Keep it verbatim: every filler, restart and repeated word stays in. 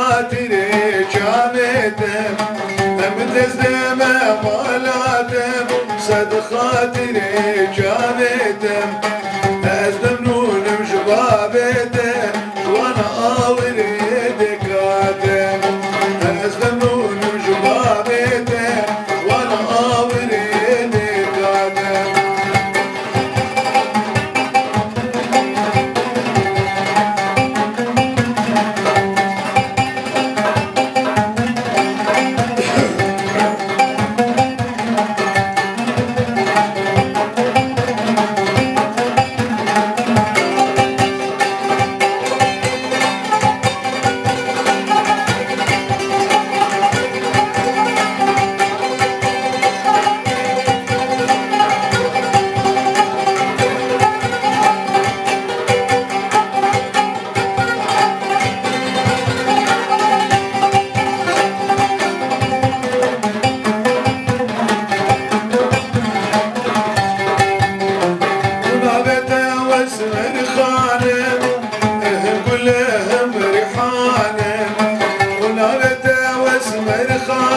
Xatirê çavê te, em dest dê me mala te, sed xatirê çavê te. Ez memnûnim ji bavê te, ji wan awirê dêka te. Ez memnûnim ji bavê te, ji wan awirê dêka te. Navê te Wesmer Xan e, hem gul e, hem rîhan e. Navê te Wesmer Xan